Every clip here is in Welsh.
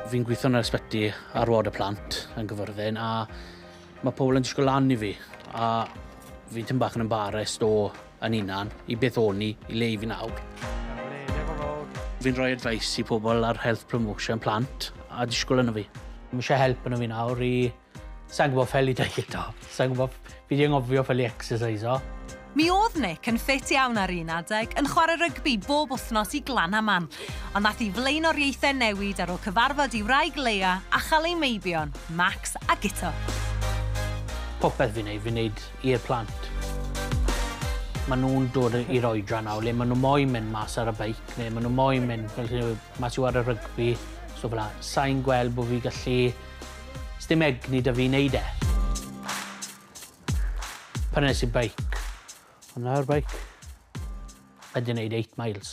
Fi'n gweithio yn yr ysbyty ar ward y plant yn Gyfyrddin, a mae pobl yn disgwyl lan i fi, a fi'n tym bach yn embarrassed o yn hunan i beth o'n i, i le i fi nawr. Fi'n rhoi advice i pobl ar health promotion plant a disgwyl yno fi. Mae eisiau help yno fi nawr i... Sa'n gwybod ffel i dieto, sa'n gwybod... Fi di anghofio ffel i exercise-o. Mi oedd Nick yn ffit iawn ar un adeg, yn chwarae rygbi bob wythnos i Glanaman. Ond nath i flaenoriaethau newid ar ôl cyfarfod i wraig Leia a chael ei meibion, Max a Guto. Popeth fi'n neud, fi'n neud i'r plant. Maen nhw'n dod i'r oedran nawr, le maen nhw moyn mynd mas ar y beic, neu maen nhw moyn mynd fel mas i ware rygbi, so fel 'na. Sai'n gweld bod fi gallu... Sdim egni 'da fi i neud e. Prynes i beic. Hwnna yw'r beic. Mae 'di neud 8 miles.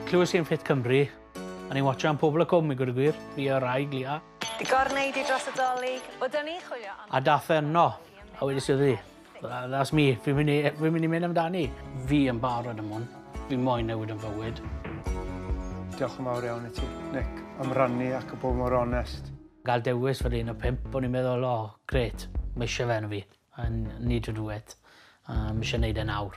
Clywes i am Fit Cymru, a ni'n watcho am Pobl y Cwm i gweud y gwir, fi a'r wraig Lia. Di gorwneud i dros y Dolig. Wel, dyn ni'n chwilio am... A dath e yno, a wedes i wrthi, that's me, fi'n mynd i, fi mynd i mynd amdani. Fi yn barod am hwn, fi moyn newid yn fywyd. Diolch yn fawr iawn i ti, Nick, am rannu ac y bod mor onest. Gael dewis fel un o 5, o'n i'n meddwl, o, oh, grêt, mae eisiau fe yn fi. I need to do it. Mae eisiau neud e nawr.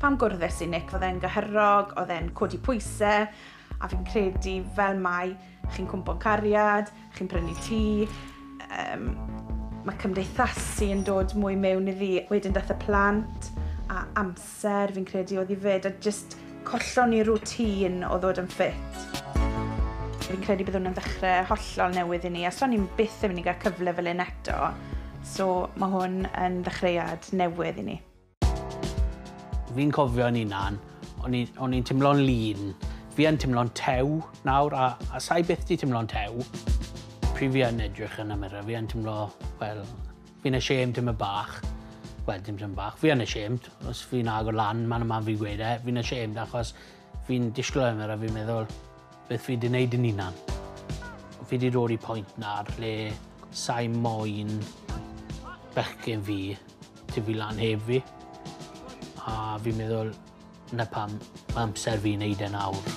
Pam gwrddes i Nick, oedd e'n gyhyrog, oedd e'n codi pwysau, a fi'n credu fel mai chi'n cwmpo'n cariad, chi'n prynu tŷ, mae cymdeithasu yn dod mwy mewn iddi. Wedyn dath y plant a amser fi'n credu oedd i fyd, a just collon ni routine o ddod yn ffit. Fi'n credu bydd hwn yn ddechrau hollol newydd i ni, a so ni'n byth yn mynd i gael cyfle fel un eto, so mae hwn yn ddechreuad newydd i ni. Fi'n cofio yn hunan, o'n i'n teimlo'n lin. Fi yn teimlo'n tew nawr, a sa'i byth di teimlo'n tew. Pryd fi yn edrych yn y mirror, fi yn teimlo, wel, fi'n ashamed tym bach. Wel, dim tym bach, fi yn ashamed. Os fi'n agor lan, man y man fi'n gweud e, fi'n ashamed achos fi'n disgwyl yn y mirror, fi'n meddwl, beth fi wedi wneud yn hunan. Fi wedi dod i pwynt nawr lle sa'i moyn bechgyn fi tyfu lan heb fi. A fi'n meddwl, na pam mae amser fi wneud e nawr.